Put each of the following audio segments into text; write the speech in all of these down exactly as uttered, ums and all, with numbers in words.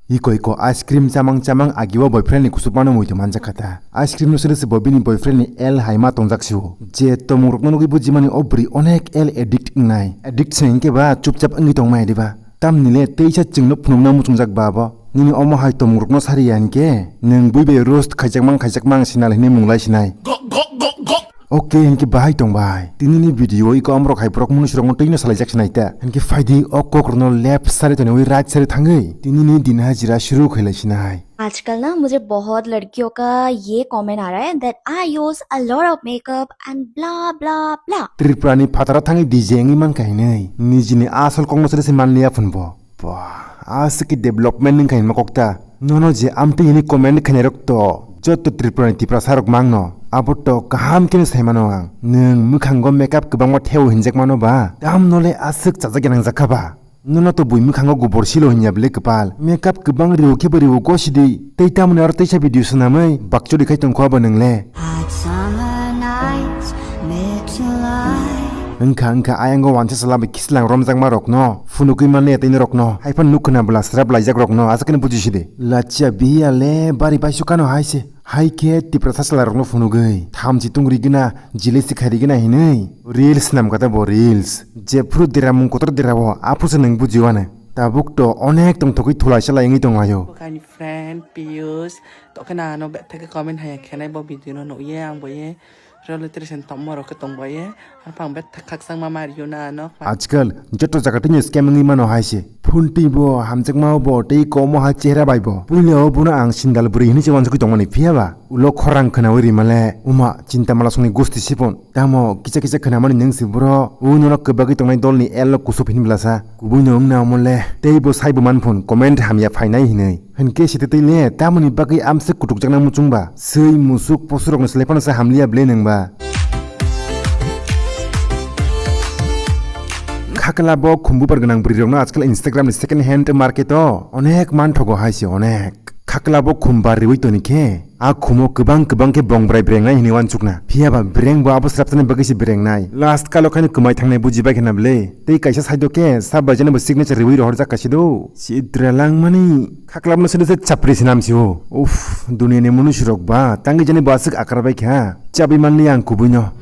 Iko iko ice cream chamang chamang agi o boyfriend ni kusupmano muitu manjak kha ta. Ice cream no sere se bo bini boyfriend ni L hai ma tongjak si o. Je tomung rokno nugwi bujimani o bwrwi onek L addict wngnai. Addict se hinkhe ba chupchap wngwi tongmai diba. Tamni le teisa chwngno phunukna muchungjak ba bo. Nini omo hai tomung rokno sari ya hinkhe nwng bui bai roast khaijakmang khaijakmang sinal hinwi mung lai sinai. Gok, gok, gok, gok. Ok, hinkhe bahai tong bai. Tinini video iko amrok hai borok mwnwi swrwngno twino salaijak sinai ta. Hinkhe phaidi o kokrokno left side tonwi right side thangwi. Tinini din hajira shuru khailai sinai. आजकल ना मुझे बहुत लड़कियों का ये कमेंट आ रहा है that I use a lot of makeup and blah blah blah. Tripura ni phataro thangwi D J wngwi mankha hinwi. Nijini asol kokno sere se manliya phunbo. Ba, aswk khe development wngkha hinma kokta. Nono je amtwi hini comment khainai rok to, joto Tripura ni Tiprasa rok mangno. Abo to kaham khe no saimano ang. Nwng mwkhango makeup kwbangma theo hinjak mano ba? Tamno le aswk chajak ya nangjak kha ba? Nono to bui mwkhango gubor silo hinya bwle kwpal. Makeup kwbang riwo khe bo riwo gosidi. Tei tamoni aro teisa video swnamwi bakchori khai tongkho abo nwng le. Hot summer nights, mid July. Wngkha, wngkha, ayang o wansa sala bai khislang romjakma rokno, phunugwi manliya tei norokno, hai phano nuk khna bwla srap laijak rokno, aswk khe no bujisidi. Lachia biya le bari baisukano hai se, hai khe Tiprasa chwla rokno phunugwi, thamchi tungri gina, jili sikhairi gina hinwi, reels swnam kata bo reels. Jephru deramung kotor derao, aphuru se nwng bujio ano. Tabuk to onek tongthokgwi thulaisa lai wngwi tonglaio. Bwkhani friend Piyush, tokhe na ano bethake comment haya khenai bo video no nukye ang bo ye. Relo tiri sen tongmo rok khe tong bo ye. Haphang bethak khakchangma mario na ano. Ajkal joto jaga tini scam wngwi mano hai se. Phunti bo, hamjakma bo, tei komo hai chehra bai bo. Puila o bono ang sindal bwrwi hinwi se wansugwi tongmani phiya ba. Ulo khorang khwnawi rimale, uma chinta mala songni gusti sipon. Tamo kisa kisa khwnamani nwng se bro. O nono kwbagwi tongnai dolni L o kusup hinwi blasa. Kubui no wngna omo le. Tei bo saibo man phun comment hamya phainai hinwi. Hinkhe sititwi le tamoni bagwi amswk kutukjakna muchung ba? Swi musuk posurokno swlai phano se hamliya bwle nwng ba? Khakla bo khumbubar gwnang bwrwirokno ajkal Instagram ni second hand market o onek manthogo hai se onek. Khakla bo khumbar riwi toni khe, a khumo kwbang kwbang khe bongbrai brengnai hinwi wansukna. Phiya ba breng bo abo srapsani bagwi se brengnai. Last kalo khaino kwmai thangnai bujibai khna bwle. Tei kaisa side o khe sab bai jani bo signature riwi rohorjak kaisa do. Chitra langmani. Khaklapno sini se chapri sinam si o. Uff, duniani munusurok ba, tangwi jani bo aswk akar bai kha. Chabwi manliya ang kubuino.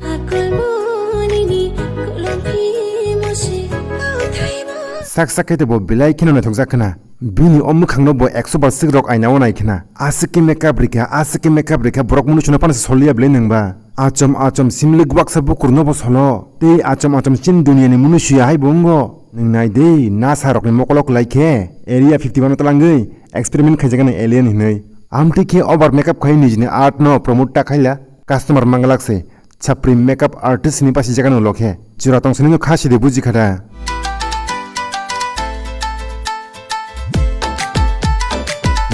Sak sak khe bo belai kheno naithokjak khna. Bini o mwkhangno bo ekso bar swk rok aina o nai khna. Aswk khe makeup rikha, aswk khe makeup rikha, borok munusuno phano se soliya belai nwng ba. Achom achom simlik waksa bukurno bo solo. Tei achom achom chini duniani munusuya hai bo wngo. Nwng nai de, NASA rokni mokolo kwlai khe Area fifty one o twlangwi experiment khaijak nai alien hinwi. Amtwi khe over makeup khai nijini art no promote ta khaila, customer manglak se. Chapri makeup artist ni basi jaga no lokhe. Jora tong sini no kha sidi buji khada.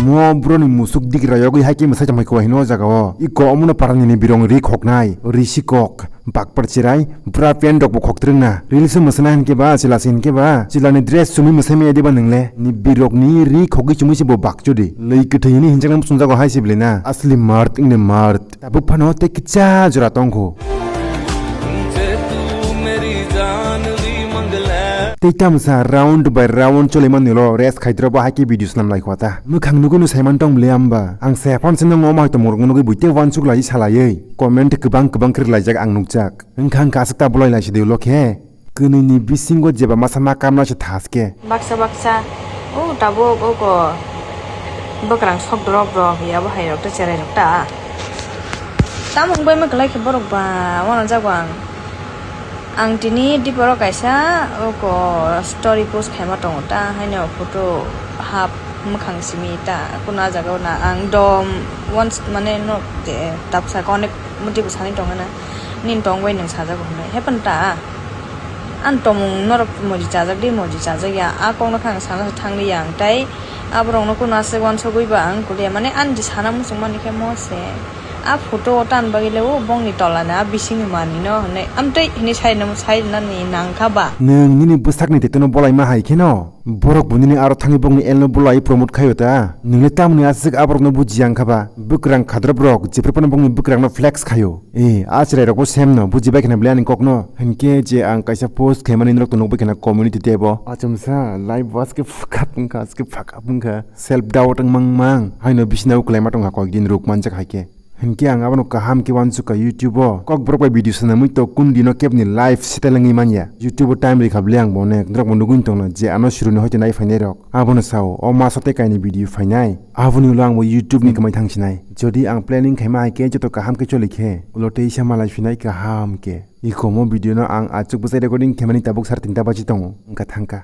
Mo bro ni musuk digra yogwi hai khe mwsai tongphai kho hino o jaga o. Iko omono parani ni birong ri khoknai, ri si kok. Bakpar chirai, bra pen rok bo khok trwng na. Reels o mwsana hinkhe ba, chila se hinkhe ba. Chila ni dress chumui mwsai maya diba nwngle. Ni birok ni ri khogwi chumui se bo bakchodi. Lei kwthwi hini hinjakna muchungjago hai se bwle na. Asli mard wngni mard. Tabuk phano tei kicha jora tongkho. Tei tamsa round by round choli mani lo rest khaidro bo hai khe video swnam lai khwata. Mwkhang nugwi no saiman tong bwle amba. Ang se phone se nang o mai tong murung nugwi buite wansuk lai salaiwi. Comment kwbang kwbang khe rwlaijak ang nukjak. Wngkha wngkha aswk ta bolai lai sidi ulo khe. Kwnwi ni bisingo jeba masa ma kamna se thaske. Baksa baksa, o tabuk o ko bwkrang sok drop drop ya bo hai rok ta cherai rok ta. Tamo wng bai ma kwlai khe borok ba wano jago ang. Ang tini diporo kaisa o ko story post khaima tongo ta haino photo hap mwkhang simi ta kuno a jaga o na ang dom once mane no tapsa connect. Muti bwsani tongna nini tong bai nwng sajago hwnwi. Hephan ta, ang tomung norok moji chajak di, moji chajak ya. A kokno khe ang sana se thang li ya ang tei aborokno kuno aswk wansugwi ba ang kuliya. Mane ani je sana muchung mani khe mo se A photo o tan bagwi le o bongni tola ni a bisingni manwi no hwnwi amtwi hwnwi sai nang, sai nani nang kha ba. Nwng nini bwsakni tetono bolaima hai kheno borok bo nini aro thangwi bongni elno bolai promote khaio ta. Nwng le tamni aswk aborokno bujiya wngkha ba? Bwkrang khadrop rok jephru phano bongni bwkrangno flex khaio. E, a chwrai rokbo sem no bujibai khna bwle ani kokno. Hinkhe je ang kaisa post khaimani norok to nukbai khna community tebo. Achomsa life was ke fuck up wngkha, aske fuck up wngkha. Self doubt wng mang mang. Haino bisina ukwlaima tongkha koikdin ruk manjak hai khe. Hinkhe ang abono kaham khe uansukha YouTube o. Kokborok bai video swnamwi to kun dino kebni life settle wngwi manya. YouTube o time rikha bwle ang bo onek. Norok bo nugwi tongna je ano suruni hoite nai phainai rok. Abono sao, o maso tei kaini video phainai. Aboni ulo ang bo YouTube ni kwmai thangsinai. Jodi ang planning khaima hai khe joto kaham khe choli khe, ulo teisa malai phinai kaham khe. Ikomo video no ang achuk bwsai recording khaimani tabuk sar tinta baji tongo. Wngkha thangkha.